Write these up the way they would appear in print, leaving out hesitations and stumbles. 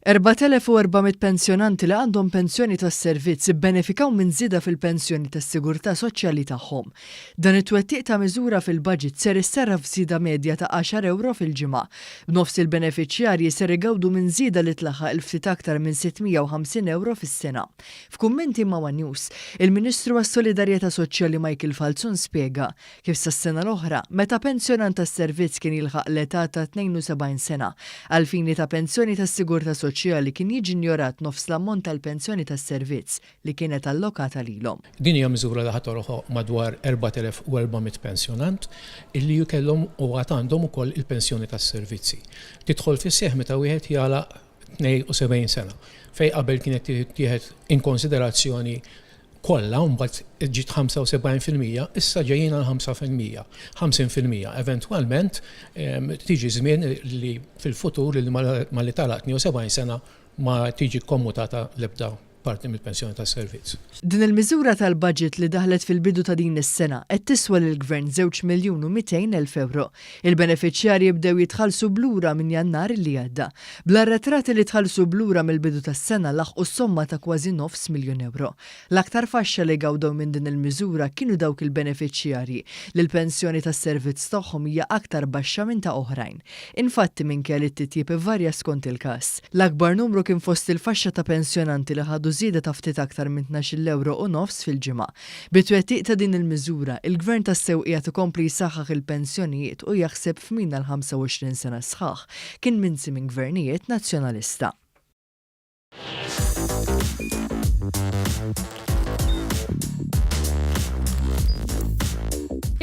4,400 pensjonanti li għandhom pensjoni tas-servizz ibbenefikaw minn żieda fil-pensjoni tas-sigurtà soċjali tagħhom. Dan it-twettiq ta' miżura fil-baġit ser issarraf f'żieda medja ta' għaxar ewro fil-ġimgħa. B'nofs il-benefiċjarji ser igawdu minn żieda li tlaħħaq il-ftit aktar minn 650 ewro fis-sena. F'kummenti ma' one News, il-Ministru għas-Solidarjetà Soċjali Michael Falzon spjega kif sas-sena l-oħra, meta pensjonant tas-servizz kien jilħaq l-età ta' 72 sena, għall-fini ta' pensjoni tas-sigurtà soċjali kien jiġi njorat nofs l-ammont tal-pensjoni tas-servizz li kienet allokata lilhom. Din hija miżura li ħa tolħoq madwar 4,400 pensjonant illi kellhom u għad għandhom ukoll il-pensjoni tas-servizzi. Tidħol fis-seħħ meta wieħed jagħlaq 72 sena, fejn qabel kienet tittieħed in konsiderazzjoni kollha u mbagħad ġiet 75%, issa ġejjin għal 5%, 50%. Eventwalment tiġi żmien li fil-futur li malli tagħlaq 72 sena ma tiġi kkommutata l-ebda parti mill-pensjoni tas-servizz. Din il-miżura tal-budget li daħlet fil-bidu ta' din is-sena qed tiswa lill-Gvern żewġ miljun u 200,000 ewro. Il-benefiċjarji bdew jitħallsu b'lura minn Jannar li għadda. Bl-arretrati li tħallsu b'lura mill-bidu tas-sena laħqu s-somma ta' kważi nofs miljun ewro. L-aktar faxxa li gawdew minn din il-miżura kienu dawk il-benefiċjarji li l-pensjoni tas-servizz tagħhom hija aktar baxxa minn ta' oħrajn. Infatti minkejja li t-titjib ivarja skont il-każ, l-akbar numru kien fost il-faxxa ta' pensjonanti li ħadu żieda ta' ftit aktar minn tnax-il ewro u nofs fil-ġimgħa. Bit-twettiq ta' din il-miżura, il-Gvern tassew qiegħed ikompli jsaħħaħ il-pensjonijiet u jaħseb f'min għal 25 sena sħaħ kien minsi minn gvernijiet Nazzjonalista.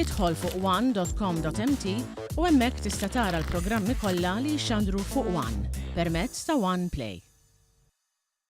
Idħol fuq one.com.mt u hemmhekk tista' tara l-programmi kollha li jixxandru fuq One permezz ta' One Play.